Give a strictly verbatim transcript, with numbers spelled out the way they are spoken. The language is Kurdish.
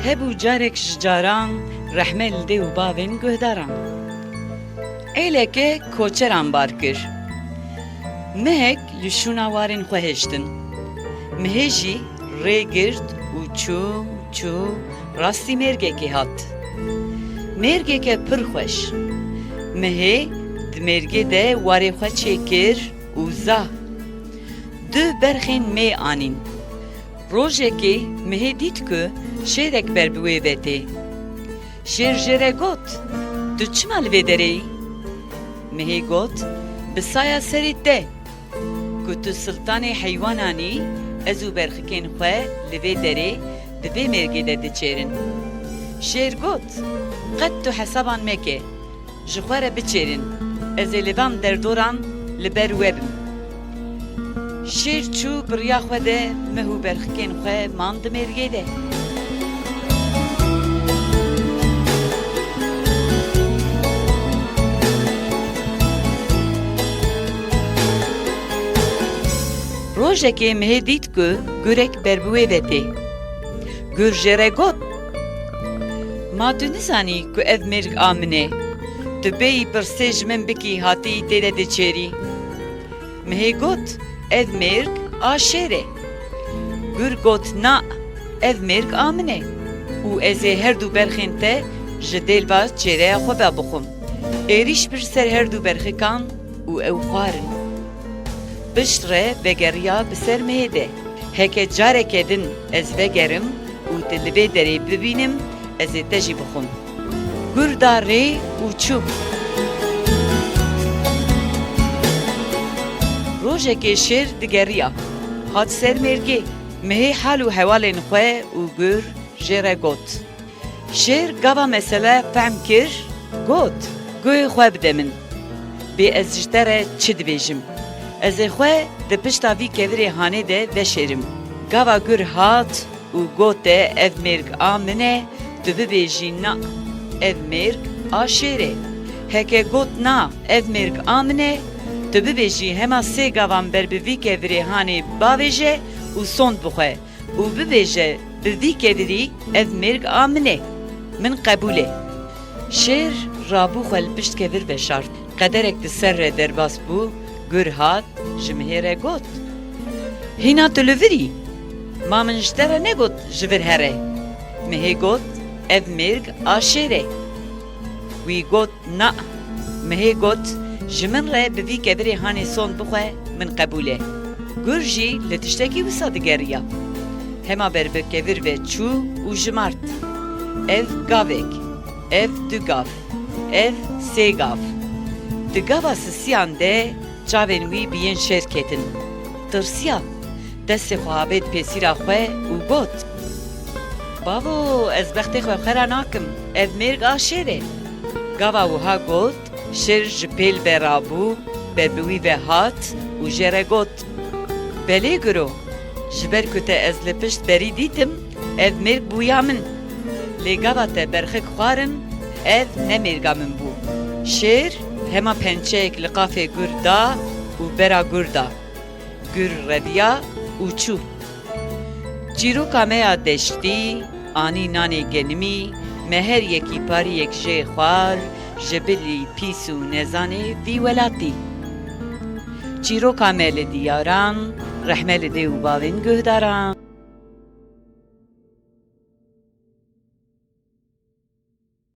Hebû carek ji caran, rehme li dê û bavên guhdaran. Êleke koçeran bar kir. Mehek li şûna warên xwe hiştin. Mihê jî rê girt û çû, çû, rastî mêrgekê hat. Mêrgeke pir xweş. Mihê di mêrgê de warê xwe çêkir û za. Du berxên mê anîn. Rojekê Mihê dît ku şêrek ber bi wê ve tê. Şêr jê re got, "Tu çima li vê derê yî?" Mihê got, "Bi saya serê te, ku tu siltanê heywanan î, ez û berxikên xwe li vê derê di vê mêrgê de diçêrin." Şêr got, "Qet tu hesaban meke. Ji xwe re biçêrin, ez ê li van derdoran li ber we bim." Şêr çû bi riya xwe de, meh û berxikên xwe man di mêrgê de. Rojekê Mihê dît ku gurek ber bi wê ve tê. Gur jê re got, "Ma tu nizanî ku ev mêrg a min e? Tu bêyî pirsê ji min bikî, hatî tê de diçêrî." Mihê got, "Ev mêrg a şêr e." Gur got, "Na, ev mêrg a min e û ez ê her du berxên te ji dêlva çêreya xwe ve bixwim." Êrîş bir ser her du berxikan û ew xwarin. Pişt re vegeriya bi ser mehê de. "Heke careke din ez vegerim û te li vê derê bibînim, ez ê te jî bixwim." Gur da rê û çû. Rojekê şêr digeriya. Hat ser mêrgê. Mihê hal û hewalên xwe û gur jê re got. Şêr gava mesele fehm kir, got, "Guhê xwe bide min. Bê ez ji te re çi dibêjim? Ez ê xwe di pişta vî kevirê hanê de veşêrim." Gava gur hat û gote, "Ev mêrg a min e, tu bibêjî, 'Na, ev mêrg a şêr e.' Heke got, 'Na, ev mêrg a min e,' tu bibêjî, 'Hema sê gavan ber bi vî kevirê hanê bavêje û sond bixwe.' Û bibêje, 'Bi vî kevirî ev mêrg a min e. Min qebûl e.'" Şêr rabû xwe li pişt kevir veşart. Qederek di ser re derbas bû, gur hat, ji mihê re got, "Hîna tu li vir î? Ma min ji te re negot ji vir here?" Mihê got, "Ev mêrg a şêr e." Wî got, "Na." Mihê got, "Ji min re bi vî kevirê hanê sond bixwe, min qebûl e." Gur jî li tiştekî wisa digeriya. Hema ber bi kevir ve çû û jimart. Ev gavek, ev du gav, ev sê gav. Di gava sisiyan de çavên wî bi yên şêr ketin. Tirsiya. Destê xwe avêt pêsîra xwe û got, "Bavo, ez bextê xwe xera nakim, ev mêrg a şêr e." Gava wiha got, şêr ji pêl ve rabû, ber bi wî ve hat û jê re got, "Belê guro, ji ber ku te ez li pişt berî dîtim, ev mêrg bûya min. Lê gava te berxik xwarin, ev ne mêrga min bû." Şêr hema pençeyek li qafê gur da û bera gur da. Gur reviya û çû. Çîroka me ya deştî, anî nanê genimî, me her yekî pariyek jê xwar, ji bilî pîs û nezanê vî welatî. Çîroka me li diyaran, rehme li dê û bavên guhdaran.